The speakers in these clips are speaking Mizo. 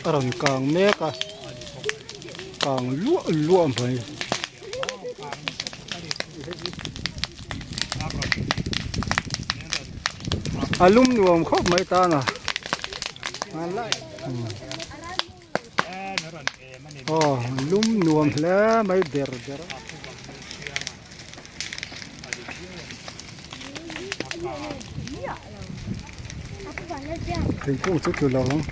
a rawn kang mek a kang luah luah mai. A lum nuam khawp mai tan a aw lum nuam hle mai der der a. Thingkung chu tlu lo ang.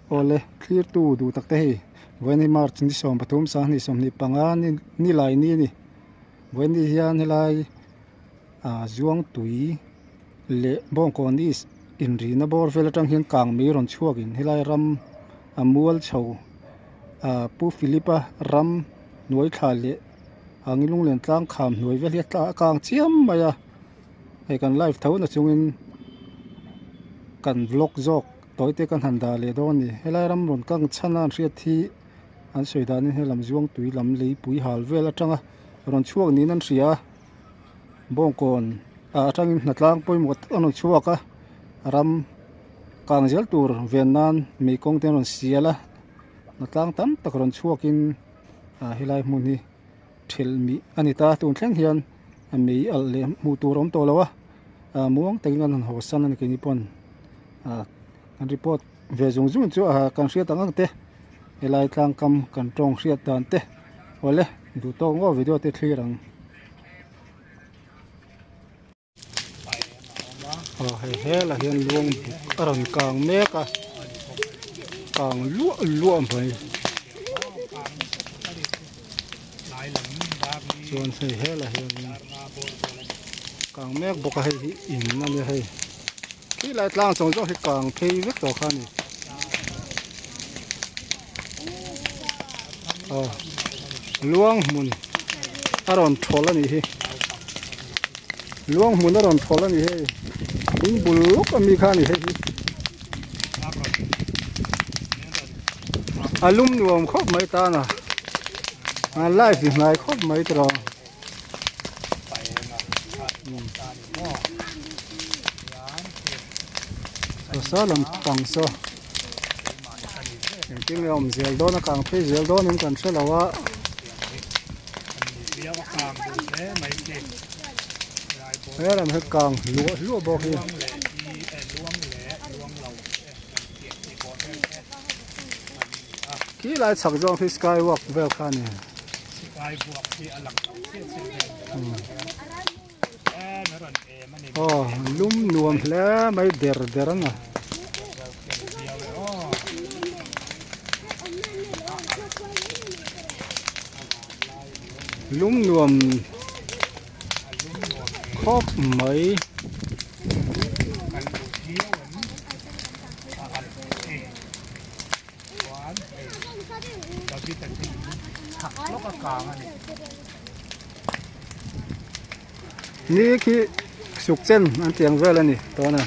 Awle thlirtu duh tak te hei vawiin March ni 13 sanghnih 25 ni ni lai ni a ni. Vawiin ni hian helai ah zuang tui leh bawngkawn east inrihna bawr vel atang hian kang mai rawn chhuak in helai ram a mual chho ah Pu Philip a ram hnuai thla leh a ngilung len tlang kham hnuai vel hi a kang chiam mai a hei kan live tho na chungin kan vlog zawk tawi te kan han dah leh dawn a ni helai ram rawn kang chhan a an hriat hi an sawi danin helam zuang tui lam leipui hal vel atanga rawn chhuak niin an hria a bawngkawn ah atangin hnatlang pawimawh tak an rawn chhuak a ram kang zel tur ven nan mei kawng te an rawn sial a hnatlang tam tak rawn chhuakin ah helai hmun hi thelh mih a ni ta tun thleng hian mei alh leh hmuh tur a awm tawh lo a ah muang takin an han haw san a ni keini pawn ah kan report ve zung zung chu ah kan hriat ang ang te helai tlang kam kan tawng hriat dan te awle duh tawk ngawt video te thlir ang. Aw hei helah hian luang buk a rawn kang mek a kang luah luah mai chuan hei helah hian kang mek bawk a hei hi in a nia hei khi lai tlang zawng zawng hi kang phei vek tawh kha a ni aw luang hmun a rawn thawl a nih hi luang hmun a rawn thawl a ni hei in bul lawk ami kha a ni hei hi a lum nuam khawp mai tan a a live hi hnai khawp mai tawh saw lam pang saw engtin nge a awm zel dawn a kang phei zel dawn in kan hre lo a. He lam hi kang hluah hluah bawk hi. Khi lai chhak zawng khi sky walk vel kha a ni. Aw lum nuam hle mai der der ang a. Lum nuam khawp mai. Ni khi suk chen an tih ang vel a ni tawh a.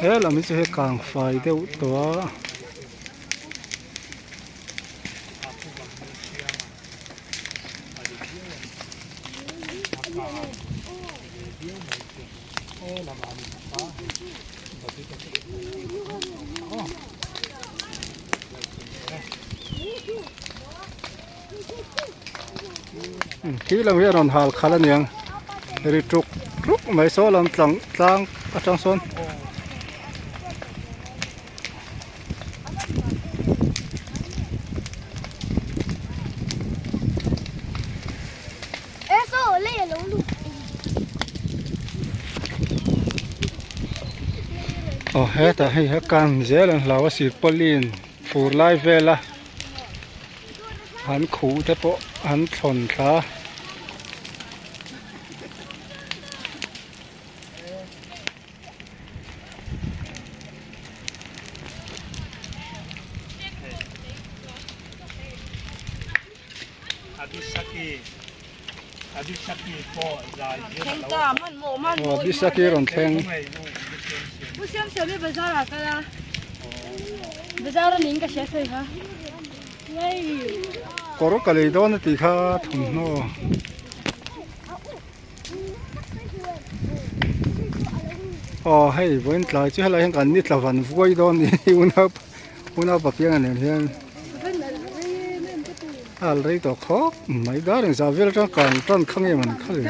He lam hi chu hei kang fai deuh tawh a. Khi lam hi a rawn hal khalh aniang ri tuk tuk mai saw lam tlang tlang atang sawn. Aw hetah hei a kan zel an hlau a silpauline fur lai vel a an khuh te pawh an thlawn thla a. Aw Abisaki rawn thleng. Kawr ka lei dawn a tih kha thawmhnaw. Aw hei vawiin tlai chu helai hian kan ni tla van vuai dawn ni unau unau papianga nen hian a al rei tawh khawp mai dar engzah vel atang kan tan kha nge man kha le.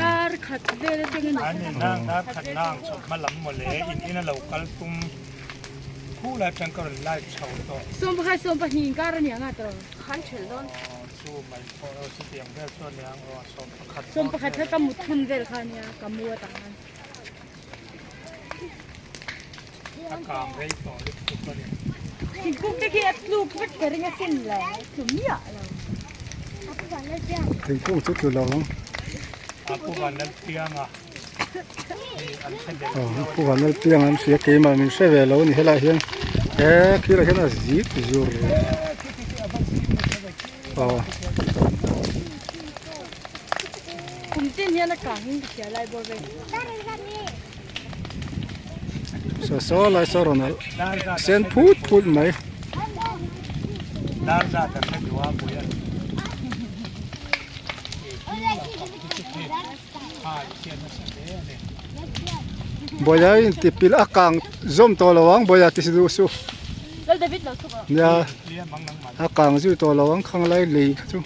A kang rei tawh lutuk a ni. Thingkung te khi a tluk vek ka ring asin le, tlu miah lo. Thingkung chu tlu lo ang. A pu Vanlalpianga hi an hre del Aw a pu Vanlalpianga an hria keimah min hre ve lo a ni helaiah hian he khirah hian a zik zur aw. Kum tin hian a kang in ka hria lai bawr vel. Saw saw lai saw rawn alh sen phut phut mai. Bawia in ti pilh a kang zawm tawh lo ang bawia ti si duh suh. Nia a kang zui tawh lo ang khang lai lei kha chu.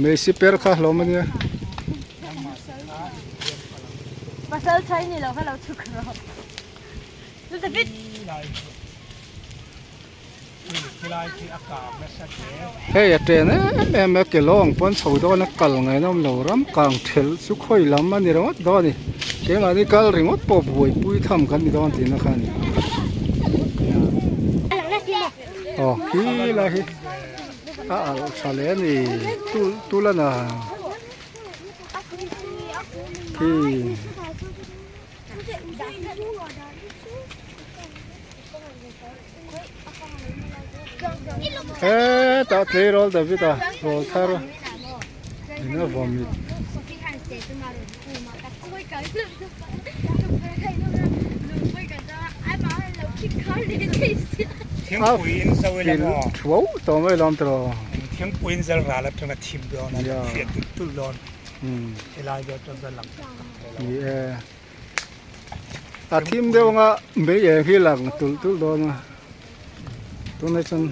Mei siper kha hlawm a nia. Pasal chai ni lo kha lo chhuk rawh. Lu David. Hei a ṭen em em a ke lawng pawn chho dawn a kal ngaihna awm lo ram kang ṭhelh chu khawi lam a ni ringawt dawn a ni keimahni kal ringawt pawh buaipui tham kan ni dawn tihna kha a ni. Aw khi lai hi. A alh tha hle a ni tul tul a na khi hetah tleirawl David a rawl thar in a vawmit. A pil thuau tawh mai lawm tawh. Thingpuiin zal ral atanga thim dawn a fiah tulh tulh dawn helai vel chuan chuan lang tak tak thei lo. Ni e. A thim deuh anga mei eng hi lang tulh tulh dawn a tunah chuan.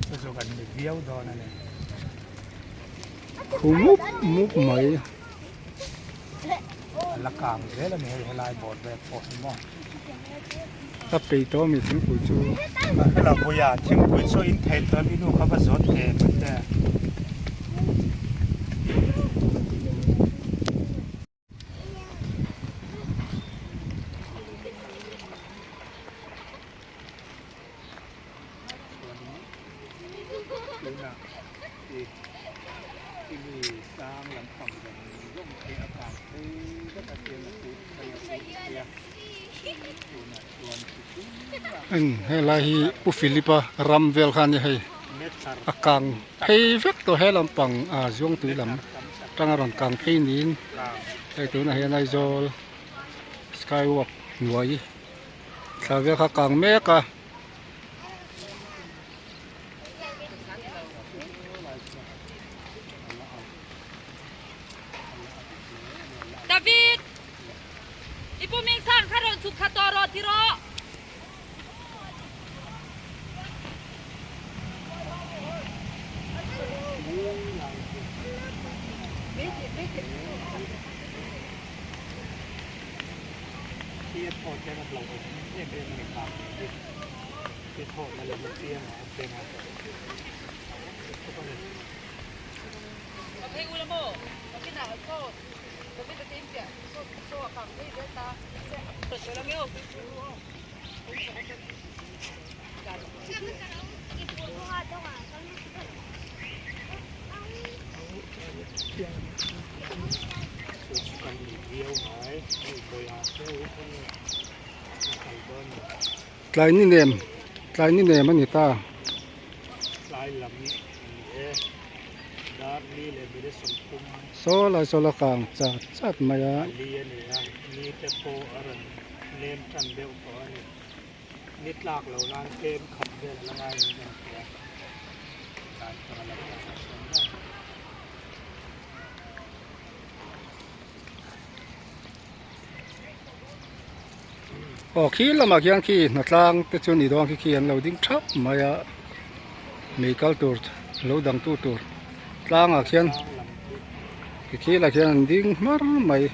Chu chu kan ni viau dawn a ni. Khu mup mup mai. A la kang zel a ni hei helai bawr vel pawh hi maw. A pei tawh a mi thingpui chu. Hello Puia, thingpui chu in thei tawh em i nu kha va zawt ve mai te. Helai hi Pu Philip-a ram vel kha a ni hei a kang phei vek tawh he lampang ah Zuangtui lam atanga rawn kang phei niin hei tunah hian Aizawl skywalk hnuai thla vel kha a kang mek a. David i pu Ming Sang kha rawn chhuk thla tawh rawh ti rawh. Tlai ni nem tlai ni nem a ni ta. Saw lai saw la kang chat chat mai a. Ni tlak lo nan tlem khat vel a la ngai niin kan hria. Tlai tur a lo lang a hriat ber. Aw khi lamah khian khi hnatlang te chu ni dawn khi khi an lo ding thap mai a mei kal tur lo dang tu tur tlangah khian khi khi lah khian an ding hmar mai.